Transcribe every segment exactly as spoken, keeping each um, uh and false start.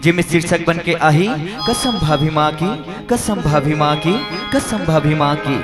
जेमे शीर्षक बन के आही, कसम भाभी माँ की, कसम भाभी माँ की, कसम भाभी माँ की।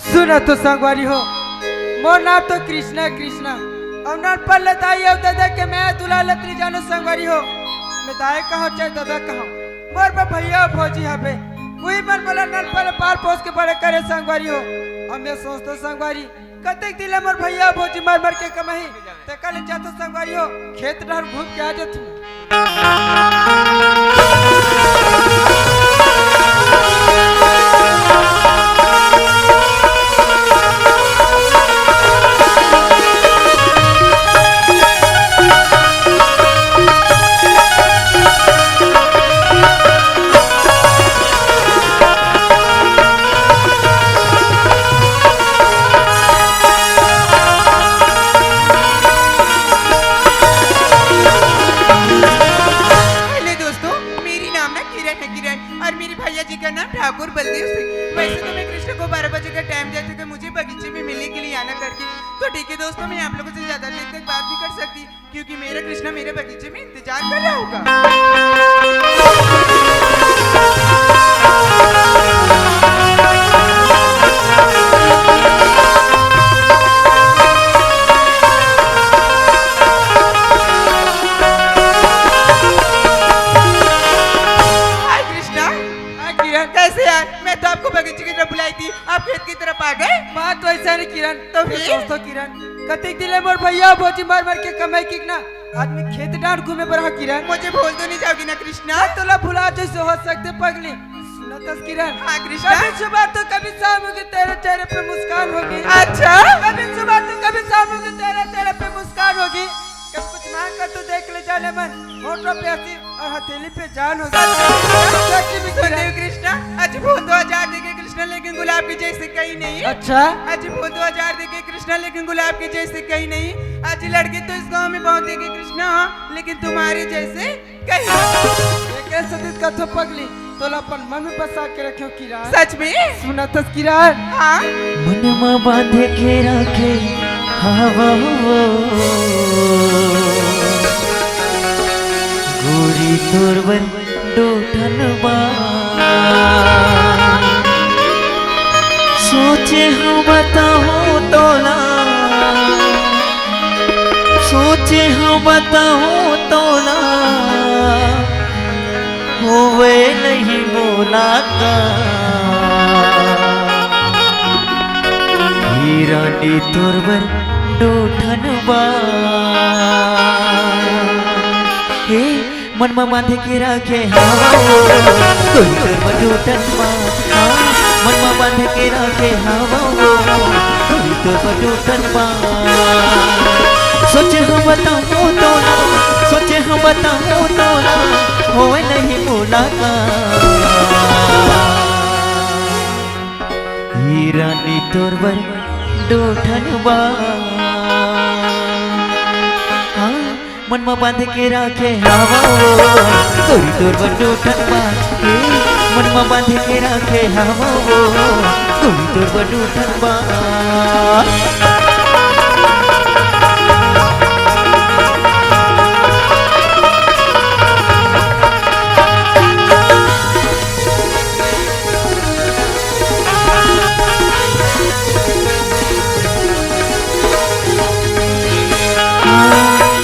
सुना तो संगवारी हो, मोर नाम तो कृष्णा, कृष्णा। अउ नानपन ले दाई अउ ददा के मया दुलार ल तैं जानव संगवारी हो। मैं दाई कहंव चाहे ददा कहंव, मोर बर भइया अउ भौजी हवे। उही मन मोला नानपन ले पाल पोस के बड़े करे संगवारी हो। अउ मैं सोचथंव संगवारी, कतेक दिन ले मोर भइया अउ भौजी मर मर के कमाही, तेकर ले जाथंव संगवारी हो, खेत डहर घूम के आ जाथंव। हेलो दोस्तों, मेरी नाम ना किरण है, किरण, और मेरे भैया जी का नाम ठाकुर बलदेव सिंह। वैसे तो मैं कृष्णा को बारह बजे का टाइम देती हूँ कि मुझे बगीचे में मिलने के लिए आना करके। तो ठीक है दोस्तों, मैं आप लोगों से ज्यादा देर तक बात नहीं कर सकती, क्योंकि मेरा कृष्णा मेरे बगीचे में इंतजार कर रहा होगा। हाय कृष्णा। हाँ किरण। कैसे यार, मैं तो आपको बगीचे की तरफ बुलाई थी, आप खेत की तरफ आ गए। बात वैसा नहीं किरण। तो फिर? दोस्तों किरण, कतेक दिन ले मोर भैया भौजी मर मर के कमाई की ना, आज मैं खेत डांड घूमे बर हा किरण। मुझे भूल तो नहीं जाओगी ना कृष्णा? मैं तोला भुला जैसे हो सकते पगली। सुना तस किरण। हाँ कृष्णा। कभी सुबह तो कभी शाम होगी, तेरे चेहरे पे मुस्कान होगी। अच्छा। कभी सुबह तो कभी शाम होगी, तेरे चेहरे पे मुस्कान होगी। कभी कुछ मांग कर तो देख ले जाने मन, होठों पे हंसी और हथेली पे जान होगी। सच में? सच में सुन किरण। देव कृष्णा, आज भूल दो हजार देखे कृष्णा, लेकिन गुलाब के जैसे कहीं नहीं। अच्छा। आज भूल दो हजार देखे कृष्णा, लेकिन गुलाब के जैसे कहीं नहीं। आज लड़के तो इस गांव में बहुत देखे कृष्णा, हाँ, लेकिन तुम्हारे जैसे कहीं नहीं। ये कैसे दिल का थो पगली, तोला अपन मन में बसा के रखे हो किरण। सच में? सुना तस किरण। हाँ। मन में बांधे के रखे हवा वो, गोरी तोर बर दू ठन बात। सोचे हंव बताहूं तोला, सोचे हंव बताहूं तोला, होवे नहीं मुलाकात। हे रानी तोर बर दू ठन बात। हे मन म बांध के राखे हवं वो, गोरी तोर बर दू ठन बात। हाँ, मन म बांध के राखे हवं वो, गोरी तोर बर दू ठन बात। सोचे हंव बताहूं तोला, सोचे हंव बताहूं तोला, होवे नहीं मुलाकात। हे रानी तोर बर दू ठन बात। हाँ, मन म बांध के राखे हवं वो, गोरी तोर बर दू ठन बात। हे, मन म बांध के राखे हवं वो, गोरी तोर बर दू ठन बात।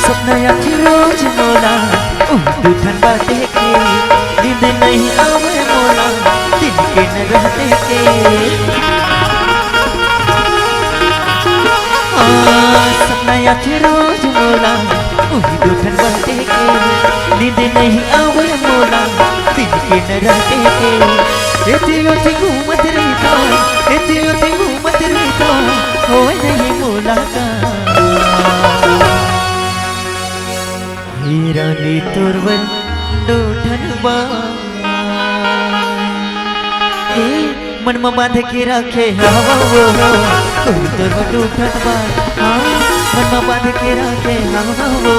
सपना आथे रोज मोला, उही दू ठन बात देखे, नींद नहीं आवे मोला, दिन के न रहते के। हाँ, सपना आथे रोज मोला, उही दू ठन बात देखे, नींद नहीं आवे मोला, दिल के न रहते के। एती ओती घूमत रहितो, एती ओती घूमत रहितो, होवे नहीं मुलाकात। हे रानी तोर बर दू ठन बात। हे मन म बांध के राखे हवा वो, गोरी तोर बर दू ठन बात। हाँ, मन म बांध के राखे हवा वो,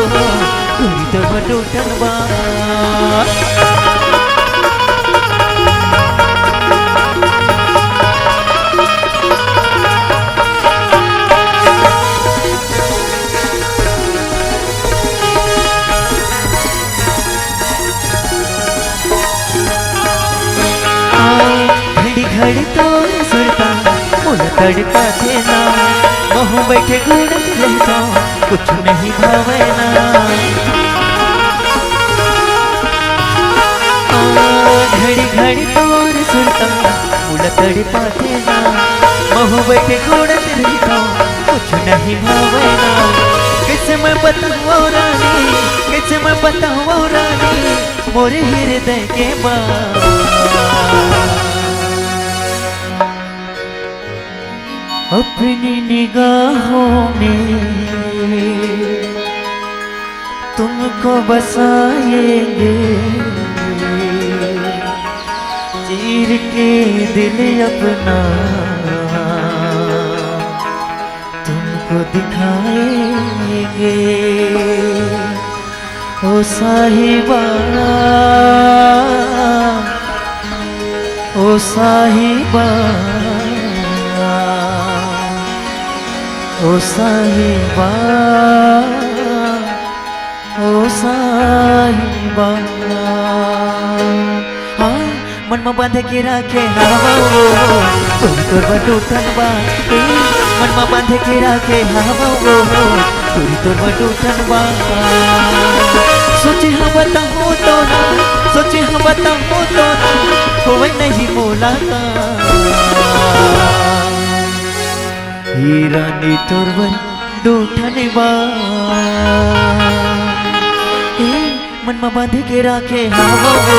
गोरी तोर बर दू ठन बात। घड़ी घड़ी तोर सुरता मोला तड़पाथे ना, महूं बइठे गुड़त रहिथंव, कुछु नहीं भावय ना। घड़ी घड़ी तोर सुरता मोला तड़पाथे ना, महूं बइठे गुड़त रहिथंव, कुछु नहीं भावय ना। कइसे मैं बतावंव रानी, कइसे मैं बतावंव रानी, मोर हिरदय के बात। अपनी निगाहों में तुमको बसाएंगे, चीर के दिल अपना तुमको दिखाएंगे। ओ साहिबा, ओ साहिबा, ओ साहिबा, ओ साहिबा। हाँ, मन म बांध के राखे हवंव वो, गोरी तोर बर दू ठन बात। ए, मन म बांध के राखे हवंव वो, गोरी तोर बर दू ठन बात। सोचे हंव बताहूं तो ना, सोचे हंव बताहूं तो ना, होवय नहीं मुलाकात। हे रानी तोर बर दू ठन बात। ए, मन म बांध के राखे हवंव वो,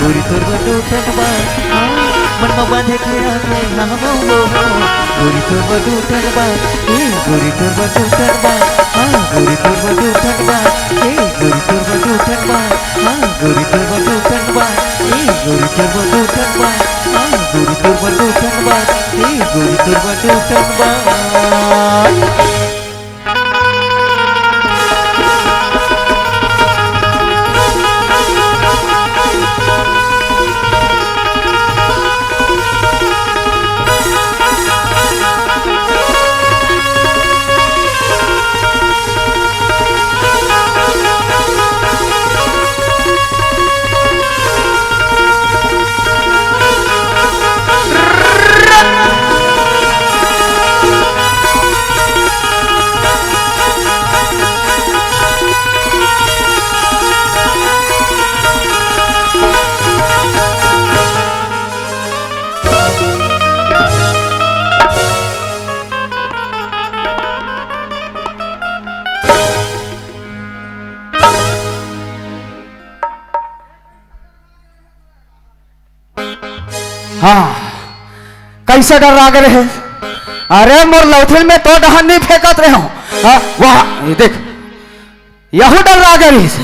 गोरी तोर बर दू ठन बात। हाँ, मन म बांध के राखे हवंव वो, गोरी तोर बर दू ठन बात। ए, गोरी तोर बर दू ठन बात। हाँ, गोरी तोर बर दू ठन बात। ए, गोरी तोर बर दू ठन बात। हाँ, गोरी तोर बर दू ठन बात। ए, गोरी तोर बर दू ठन बात। हाँ, गोरी तोर बर दू ठन बात। ए, गोरी तोर बर दू ठन बात। हाँ, कइसे डर्रा गे रहे? अरे मोर लौथिन में तो डहन नइ फेंकत रहेंव। हाँ, वाह, ये देख, यहू डर्रा गे रहिस।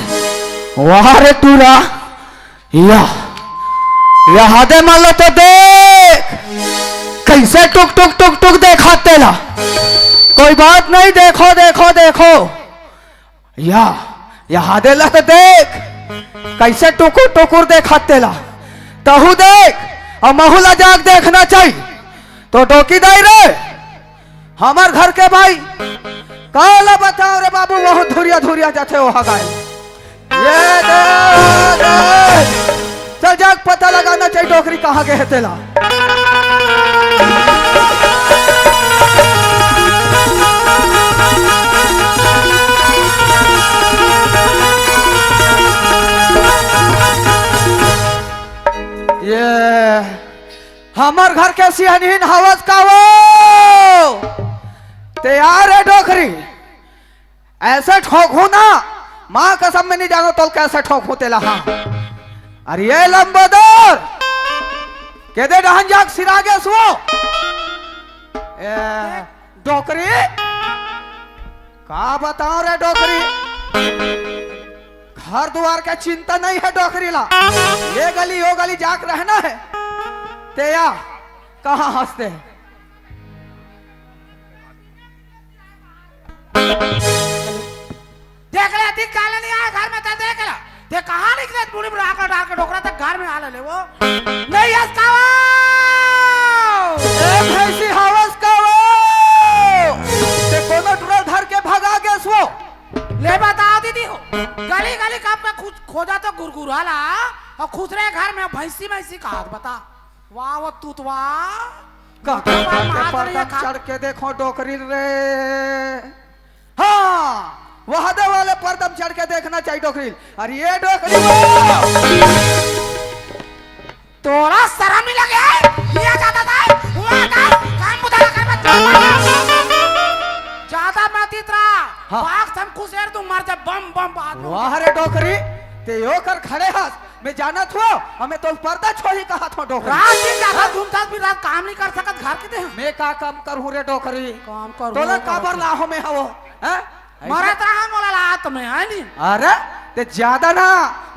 वाह रे टूरा, या, यहा दे मन ला तो देख, कइसे टुक टुक टुक टुक देखत तेला। कोई बात नहीं, देखो, देखो, देखो। या, यहा दे ला तो देख, कइसे टुकुर टुकुर देखत तेला। तहू देख, अउ महू ला जाके देखना चाही। तो डोकी दाई रे, हमर घर के भाई, काला बतावंव रे बाबू, वहू धुरिया धुरिया जाथे, ओहा गाय। ये दे, दे। चल, जाके पता लगाना चाही डोकरी कहाँ गे हे तेला। ये हमर घर के सियानिन हवस का वो? ते आ रे डोकरी, अइसे ठोकहूं ना, माँ कसम, मैं नहीं जानों तोला कैसे ठोकहूँ तेला, हाँ। अरे ये लंबोदर, केदे डहन जाके सिरा गेस वो। ए, डोकरी, का बतावँ रे डोकरी, घर दुवार के चिंता नहीं हे डोकरी ला। ये गली वो गली जाके रहना हे। ते या, कहाँ हँसते हे? देख ले, अधिक काले नहीं आए घर में, ते देख ले। ते कहाँ निकले बूढ़ी बुढ़ा के डाल के डोकरा तक घर में आ ले वो। नहीं हँस का वो। ए भैंसी हवस का वो। ते कोनो टुरा ल धर के भगा गेस वो। ले बताओ दीदी हो। गली गली कब का खुद खोजा तो गुरगुरा ला। अउ खुसरे घर में भैंसी भैंसी कहा बता। वाह वो तूतवा। का, का, का, का, पर्दा चढ़ के देखो डोकरी रे। हाँ, वहदे वाले पर्दा म चढ़ के देखना चाहिए डोकरी। अरे ये डोकरी वो। तोला शरम नहीं लगे? ये जाता था, हुआ था, काम बुता कर मत। ज्यादा मत इतरा। हाँ। बाघ सन खुसेर तू मर जा, बम, बम, बात। वाह रे डोकरी, ते यो कर खड़े हस। मैं जानत हूँ, हमें तो पर्दा छोही कहा था डोकरी। रात दिन जाता घूमता भी रात काम नहीं कर सकत घर के ते। मैं का काम करूँ रे डोकरी? काम करूँ, तोला काम काबर करूँ। लाहो मैं हवो, हैं? ऐसे मरत रहा मोला लात में, है नी? अरे, ते ज्यादा ना,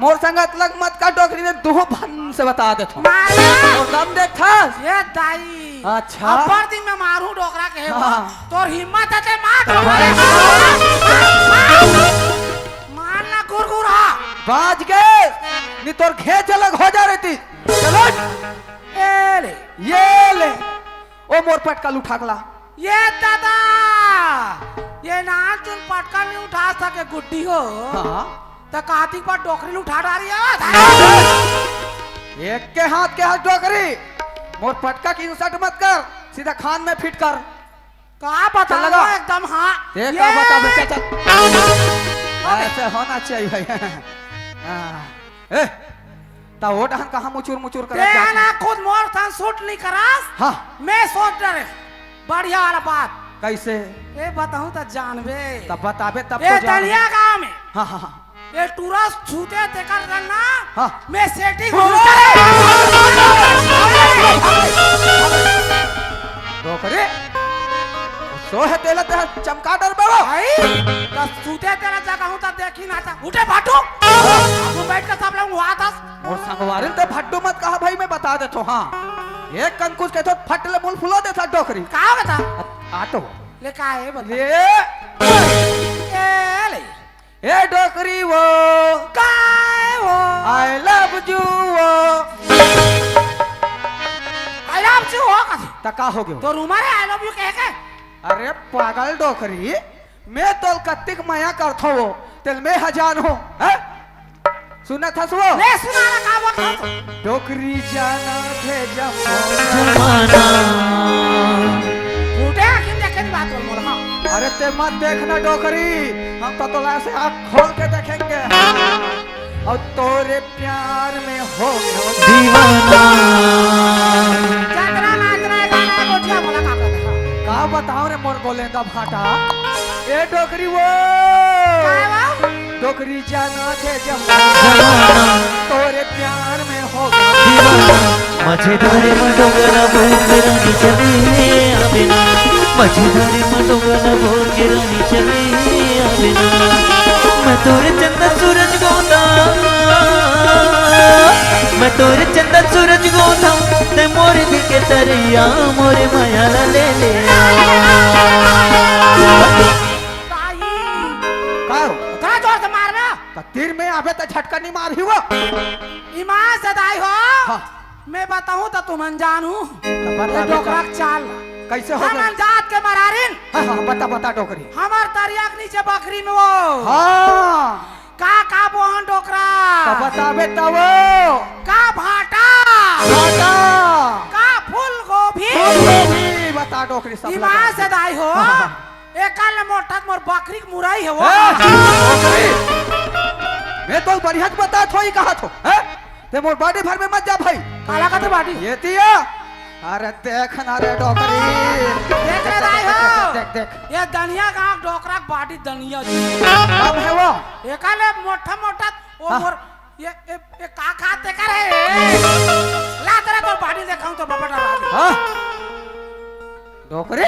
मोर संगत लग मत का डोकरी ने दुहो भन से बता देत हूँ। मार। और दम देख था। ये दाई। अच्छा। अब्बड़ दिन में मारू डोकरा के हे वो। हाँ। तोर हिम्मत हे ते मार तो डोकरा। मार। मार ना गुरगुरा। बाज गए, नहीं तोर घेच अलग हो जा रहती। चलो। ए ले। ये ले। ओ मोर पटका ल उठा के ला। ये दादा, ये नान चुन पटका नहीं उठा सके गुड्डी हो। हाँ। त कातिक पर डोकरी ल उठा डारी है। एक के हाथ के हाथ डोकरी, मोर पटका के insult मत कर, सीधा खान में fit कर। का बता चल लगा। एकदम, हाँ। ये का ये बता बे, चल, चल। अरे। ऐसे होना चाहिए भाई। हाँ। ए, ता वो डहन कहाँ मुचुर मुचुर करत ते जात ना है? खुद मोर सन suit नहीं करास। हाँ। मैं सोच डरे। बढ़िया वाला बात। कैसे? ए, बताऊँ त जानबे। तब बताबे, तब ए, तो जानबे। दलिया गाँव में। हाँ, हाँ, हाँ। ए टूरा छूते तेकर रंग ना, हाँ। मैं setting हो। डोकरी, सो हे तेला ते चमका डरबे वो। भाई, त छूते तेला जगह हूँ त देखी ना था। उठे भाटू। हाँ। तू बैठ के सब लोग हुआ था। मोर संगवारी ते भड्डू मत कहा भाई, मैं बता देथो, हाँ। एक कन कुछ कहथो, फट ले मुल फुला देथा डोकरी। का बता? आ तो। ले का हे बता? ले। ए ले। ए डोकरी वो। काय वो? I love you वो। I love you हो कथे? त का हो गयो? तोर उमर हे I love you कहे के? अरे पागल डोकरी, मैं तोल कत्तिक मया करथो वो, तेल मैं हजान हो, हैं? सुनत हस वो? ले सुना ना का बोलत हस? डोकरी जाना थे जमाना। फूटे आँखिन देखे नी बात बोल मोर, हाँ। अरे ते मत देखना डोकरी, हम तो तोला से आँख खोल के देखेंगे। और तोरे प्यार में हो गयो दीवाना। जातरा नाचरा गाना गोठिया बोला का कहत हे? का बताओ रे मोर गोलेंदा भाटा। ए डोकरी वो। काय वो? डोकरी जाना थे जब जमाना। तोरे प्यार में हो गयो दीवाना। माझे दारी मा डोंगरा बोर के रानी चले आवे ना। माझे दारी मा डोंगरा बोर के रानी चले आवे ना। मैं तोरे चंदा सूरज गोंदा, मैं तोरे चंदा सूरज गोंदा, ते मोर दिल के तरिया, मोरे माया ला ले ले आ। दाई। का हो? उतना जोर से मार ना। त तीर में आबे त झटका नहीं मारही वो। ईमान से दाई हो। हाँ। मैं बताऊं त तुम अनजान हूँ। त बता, ये डोकरा बता। के चाल। कैसे हो हम गए? अनजात के मरारिन। हाँ, हाँ, बता, बता डोकरी। हमार तरिया के नीचे बखरी में वो। हाँ। का, का बोहन डोकरा? त बताबे त वो। का भाटा? भाटा। का फूल गोभी? फूल गोभी, बता डोकरी सब ईमान लगा। से दाई हो। हाँ, हाँ, हाँ। एकर ले मोटा त मोर बकरी के मुरई हे वो। ए, बकरी। मैं तो बढ़िया से बतात हों, ई कहत हों, हैं? ते मोर body भर में मत जा भाई। काला कहत body? ये तिया। अरे देख ना रे डोकरी। देख रे दाई हो। देख, देख, देख। ये दनिया गांव डोकरा के बाटी दनिया जी। कब है वो? एका ले मोटा मोटा वो हाँ। मोर ये, ये, ये का खाते करे? ला तेरा तो बाटी देखाऊं तो बाबा डरा दे। हाँ। डोकरे?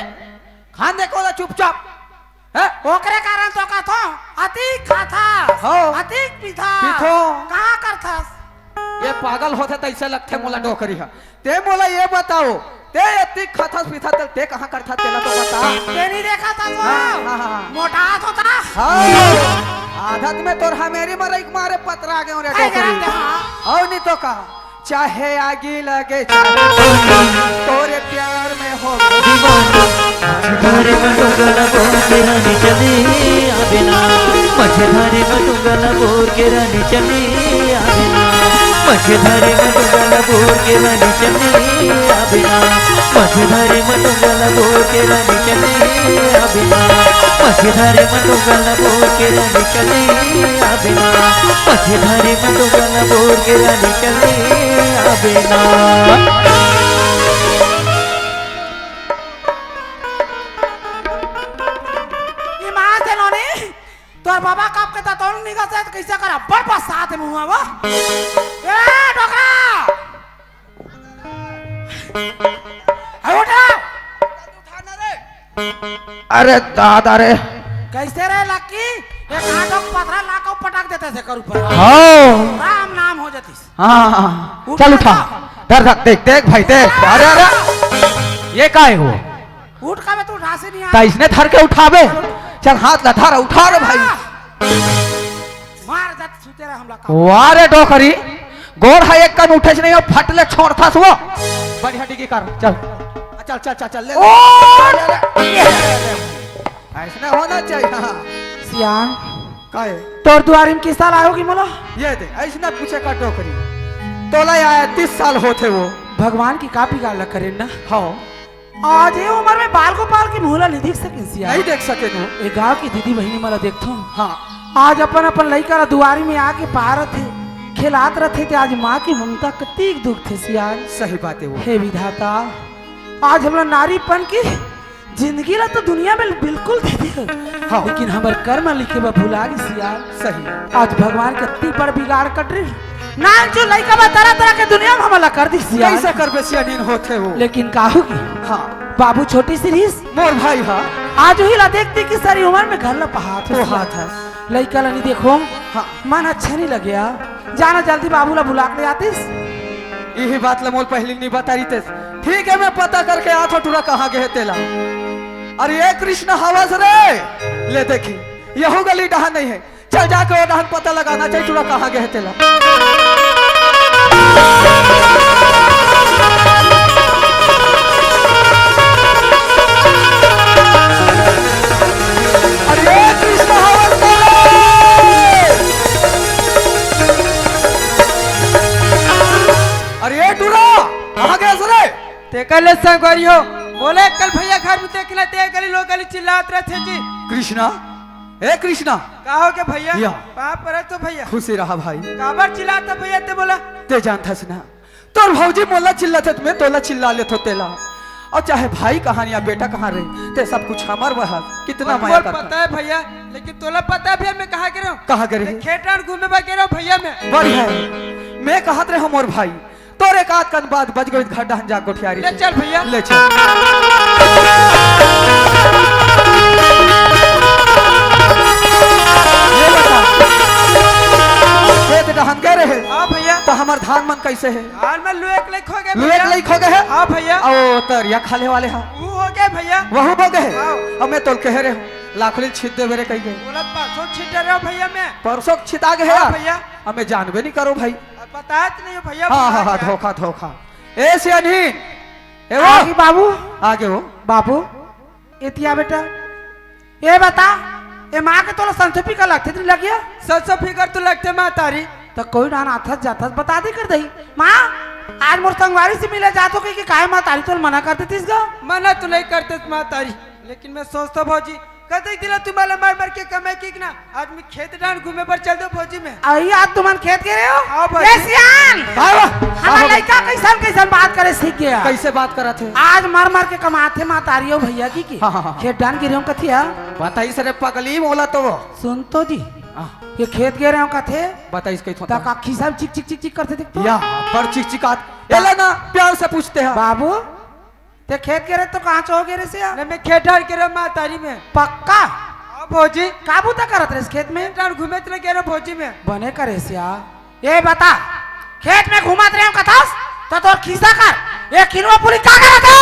खान देखो ला चुपचाप। हैं? ओकरे कारण तो कथो, अतिक खाथस, हाँ। अतिक पीथस, पीथो। कहाँ करथस? ये पागल होथे तइसे लगथे मोला डोकरी ह। ते मोला ये बताओ, ते अतिक खाथस पीथस, ते, ते कहाँ करथस, तेला तो बता। ते नहीं देखा था तो? हाँ, हाँ, हाँ। मोटा तो था। हाँ। आदत में तोर हमेरी मरई के मारे पतरा गए रे हाय डोकरी। गरम दे, हाँ। अउ नहीं तो का? चाहे आगी लगे, चाहे पानी, तोरे प्यार में हो दीवाना। मझधारे में डोंगा ला बोर के रानी चली आबे ना। मझधारे में डोंगा ला बोर के रानी चली आबे ना। मझधारे में डोंगा ला बोर के रानी चली आबे ना। मझधारे में डोंगा ला बोर के रानी चली आबे ना। मझधारे में डोंगा ला बोर के रानी चली आबे ना। मझधारे में डोंगा ला बोर के रानी चली आबे ना। ईमान से नोनी, तोर बाबा कब के दतौन निकल से, कैसे कर अब्बड़ बरसात में हुआ वो? ए, डोकरा! अरे उठ रहा! अरे दादा रे। कैसे रे लक्की? एक हाथ को पथरा ला को पटक देते थे कर ऊपर। हाँ। राम नाम हो जातीस। हाँ, हाँ, हाँ। उठ चल उठा। रहा। धर, धर, देख, देख भाई, देख। अरे, अरे। ये का है वो? उठ का बे, तू उठा से नहीं आ। ता इसने धर के उठावे। चल हाथ ला धर, उठा रे भाई। मार दत सुते रहा हमला का। वाह रे डोकरी, गोड़ है एक कन उठे से नहीं हो, फट ले छोड़थस वो। बढ़िया डिगी कर, चल। चल, चल, चल, चल, ले, ओ! ले, ले, ले, ले। ऐसने होना चाहिए, हाँ। सियान, काहे? तोर दुआरी में किस साल आयो कि मोला? ये दे, ऐसने पूछे का डोकरी। तोला आया तीस साल होथे वो। भगवान की का बिगाड़ ला करेन ना? हाँ। आज ये उम्र में बाल गोपाल के मुंह ला नहीं देख सकिन सियान। नहीं देख सके तू। ए गांव की दीदी बहिनी मन ला देखथों। हाँ। आज अपन अपन लइका ला दुआरी में आके पारत हे, खेलात रथे ते आज माँ की ममता कतीक दुख थे सियान। सही बात है वो। हे विधाता, आज हमला नारीपन की जिंदगी ला तो दुनिया में बिल्कुल दे दे, हाँ। लेकिन हमर कर्म लिखे बा भुला गे सियान। सही। आज भगवान कत्ती बड़ बिगाड़ कट रही। नानचु लइका बा तरह तरह के दुनिया में हमला कर दी सियान। कैसा करबे सियान होथे वो। लेकिन काहू की हाँ। बाबू छोटी सी रहीस। मोर भाई हा। आज ही ला देखती कि सारी उम्र में घर ला पहात हो तो सियान। हाथ है। लइका ला नहीं देखो। हाँ। मन अच्छा नहीं लगे यार। जाना जल्दी बाबू ला बुला के ले आतीस। यही बात ला मोल पहली नहीं बता रही तेस। ठीक है, मैं पता करके आथों टुरा कहाँ गए तेला। अरे ये कृष्ण हवस रे, ले देखी, यहू गली डहान नहीं है। चल जाके वो डहान पता लगाना चाहिए टुरा कहाँ गए तेला। अरे कृष्ण हवस रे। अरे टुरा, कहाँ गए रे? तेकर ले संगवारी हो, मोला कल भैया घर में देखना, ते गली लोग गली चिल्लात रहते जी। कृष्णा, ए कृष्णा। का हो गया भैया? या। पाँव परत हो भैया। खुशी रहा भाई। काबर चिल्लात भैया ते बोला? ते जानथस ना, तोर भौजी मोला चिल्लाथे त मैं तोला चिल्ला लेथों तेला। अउ चाहे भाई कहाँ या बेटा कहाँ रहे, ते सब कुछ हमर वह कितना मया करता। पता है भैया, लेकिन तोला पता है भैया मैं कहाँ गे रहे हूँ? कहाँ गे रहे? खेत डांड़ घूमे बर गे रहे हूँ भैया मैं। बढ़िया है। मैं कहत रहे हूँ मोर भाई, तोर एक आध कन बात बज गई, घर डहन जा कोठियारी ले से। चल भैया। ले चल। ये बता, खेत डहन गए रहे? हाँ भैया। तो हमर धान मन कैसे है? धान मन लुए के लइक हो गए लुए के भैया। लइक हो गए है? हाँ भैया। अउ तरिया खाले वाले हा? वो हो गए भैया। वहू हो गए है? हाँ। अब मैं तोल कहे रहे हूँ, लाखोली छित दे बेरे कही गए। बोला परसों छित रहे हो भैया मैं। परसों छित आ गए हाँ यार। भैया। अब मैं जानबे नहीं करो भाई। अब बतात नहीं हो भैया, हाँ, भुला हाँ, हाँ, गया। धोखा, धोखा। ए सियानी, ए वो। आगे बाबू। आगे वो। बाबू, एतिया बेटा। ए बता, ए माँ के तोला संसो फिकर लगथे त नहीं लगिया? संसो फिकर तो लगथे माँ तारी। त कोई डाहन आथस जाथस बता दे कर दही। माँ, आज मोर संगवारी से मिले जात हो कही के काहे माँ तारी तोला मना कर देतीस गा? मना तो नहीं करते माँ तारी, लेकिन मैं सोचता भौजी, कतेक दिन ला तुम्हारा मार मार के कमाई की ना, आज मैं खेत डांड घूमे बर चल दो भौजी मैं। अई आज तुमन खेत गे रहे हो? हाँ, भौजी। ए सियान! हाँ, हाँ, हमर हाँ। लइका कइसन कइसन बात करे सीख गया। कइसे बात करत हे? आज मार मार के कमाथे महतारी हो भैया की, की। हाँ, हाँ, हाँ, हाँ। खेत डांड गे रहे हो कथे हा? बताइस रे पगली मोला तो वो। सुन तो जी, हाँ। ये खेत गे रहे हो कथे? बताइस कइथों त त। का खिसा चिक चिक चिक चिक करथे देख तो। या, पर चिक चिकात। एला ना प्यार से पूछते हैं। बाबू, ते खेत गे रहे तो कहाँ चो गे रहे से यार? नहीं, मैं खेत डांड गे रहे महतारी में। पक्का? हाँ भौजी। का बूता करत रहे खेत में? खेत डांड घूमे त गे रहे भौजी मैं। बने करे से यार। ये बता, खेत में घूमत रहे हो कथस, तो तोर खिसा कर, ये किनवा पुलिस का करत हो?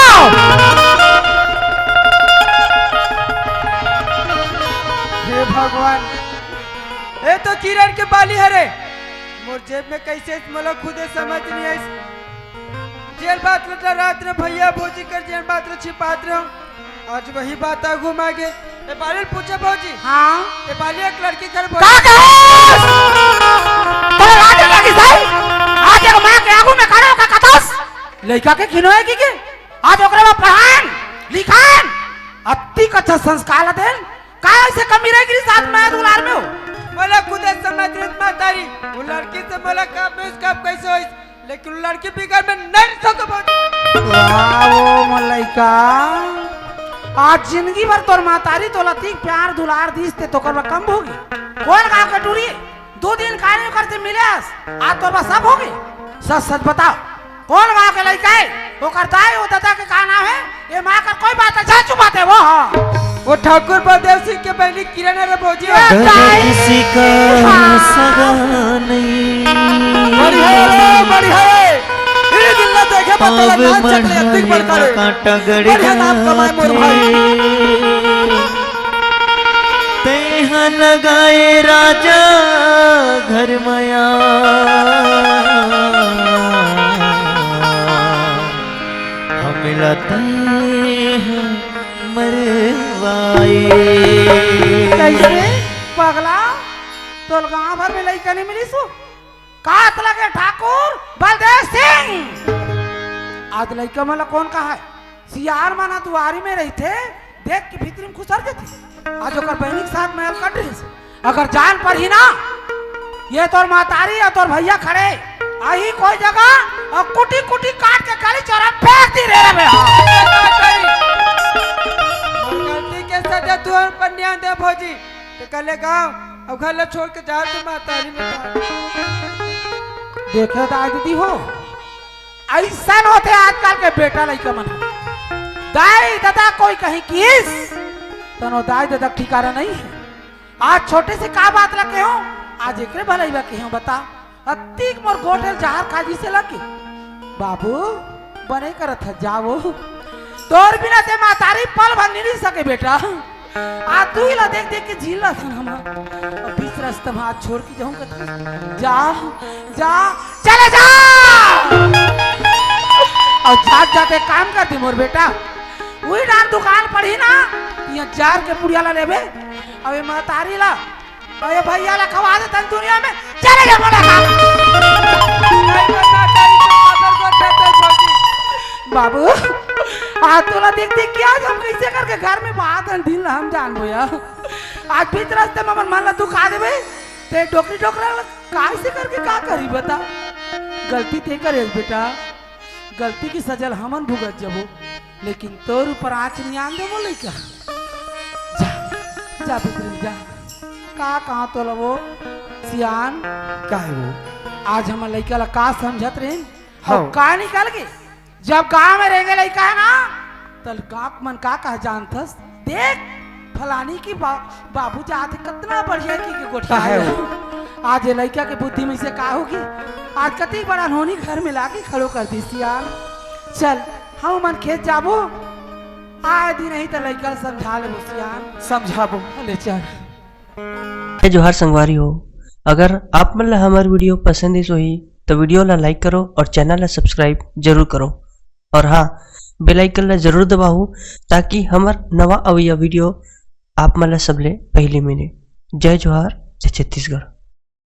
हे भगवान, ए तो किरण के बाली हरे, मोर जेब में कइसे आइस, मोला खुदे समझ नहीं आइस। जेन बात ल डरात रहे भैया भौजी कर, जेन बात ल छिपात रहे, आज वही बात आ घुमा गे। ए बाली ल पूछे भौजी। हाँ। ए बाली एक लड़की घर का भौजी। कहस? तोला लाज लगिस हे? आज एक माँ के आगू में खड़े होकर कथस? लइका के खिनोए की के? आज ओकरे बर पढ़ान, लिखान, अतिक अच्छा संस्कार ला देन। का ऐसे कमी रह गिस आज मया दुलार में हो? मोला खुदे समझ नहीं महतारी, वो लड़की से मोला कब मिस कब कइसे होइस, लेकिन वो लड़की बिगर मैं नहीं रह सकूं भौजी। वाह, वो मोर लइका, आज जिंदगी भर तोर महतारी तोला अतिक प्यार दुलार दिस ते तोकर बर कम होगे? कोन गाँव के टूरी? दू दिन काली ओकर से मिलेस, आज तोर बर सब होगे। सच सच बताओ, कोन गाँव के लइका हे? ओकर दाई, ओ ददा के का नाम हे? ये माँ कर कोई बात हे, जा चुपाते वो, हाँ। वो ठाकुर बलदेव सिंह के बहिनी किरण हे रे भौजी। ए दाई। किसी का हाँ। सगा नहीं। बढ़िया रे, बढ़िया रे। ए दिन ना देखे पता अब लगा, चकले अतिक मढ़ई बड़का रे। कांटा गड़ बढ़िया नाम कमाए मोर भाई। तेहा लगाए राजा घर मया, हमला तेहा मरवाए। कइसे पगला, तोला गांव भर में लइका नहीं मिलिस हो? कात लगे ठाकुर बलदेव सिंह। आज लइका मन ला कोन कहाय? सियान मन दुआरी में रहिथे, देख के भीतरी में खुसर जथे। आज ओकर बहिनी के साथ महल कट रहिस। अगर जान परही ना, ये तोर महतारी अउ तोर भैया खड़े, आही कोई जगह अउ कुटी कुटी काट के गली चौरा फेंक दी रे रे बेटा। गलती के सजा तू हम पर ध्यान दे भौजी। ते कले गाँव अउ घर ला छोड़ के जा तू महतारी में। देखे दाई दीदी हो, अइसन होथे आजकल के बेटा लइका मन। दाई ददा कोई कहीं किस, तनो दाई ददा के ठिकाना नहीं हे। आज छोटे से का बात ला केहों, आज एकरे भलाई बा केहों बता। अतिक मोर गोठ ल जहर खा जइसे लगे। बाबू, बने करत हस, जा वो। तोर बिना ते महतारी पल भर नहीं रह सके बेटा। आ तू ही ला देख देख के झील ला सन हमर। अब बीच रास्ता में हाथ छोड़ के जाऊं कत। जा, जा, चले जा। अउ जात जात एक काम कर दे मोर बेटा, उही डाहर दुकान पड़ही ना, इहाँ जार के पुड़िया ला लेबे, अउ ए महतारी ला अरे भैया ला खवा दे तन दुनिया में, चले जा मोला खा। बाबू, आज तोला देख देख के आज हम कइसे करके घर में बात हन दिन ला हम जान भैया। आज बीच रास्ते में हमर मन ला दुखा देबे, ते डोकरी डोकरा ला कइसे करके का करी बता? गलती ते करे बेटा, गलती की सजा ल हमन भुगत जबो, लेकिन तोर ऊपर आँच नहीं आन देबो लइका। जा, जा भीतरी में जा। का कहा तोला वो सियान? का हे वो? आज हमर लइका ला का समझत रहेन? हाँ। अउ का निकल गे? जब गांव में रेंगे लइका हे ना, त गांव मन का कहा जानथस? देख, फलानी की बा-, बाबू जात हे, कतना बढ़िया की, की गोठिया का हे हे। वो? आज ये लइका के बुद्धि में से का होगी? आज कति बड़ा नोनी घर में लाके खड़ो कर दिस यार। चल, हम मन खेत जाबो, आए दिन नहीं त लइका ल समझा लेबो सियान। समझाबो। ले चल। जय जोहार संगवारी हो, अगर आप मन ला हमर video पसंद आइस होही, त video ला like करो और channel ला subscribe जरूर करो। और हाँ, bell icon ला जरूर दबाहू, ताकि हमर नवा अवइया video आप मन ला सबले पहिली मिले। जय जोहार, जय छत्तीसगढ़।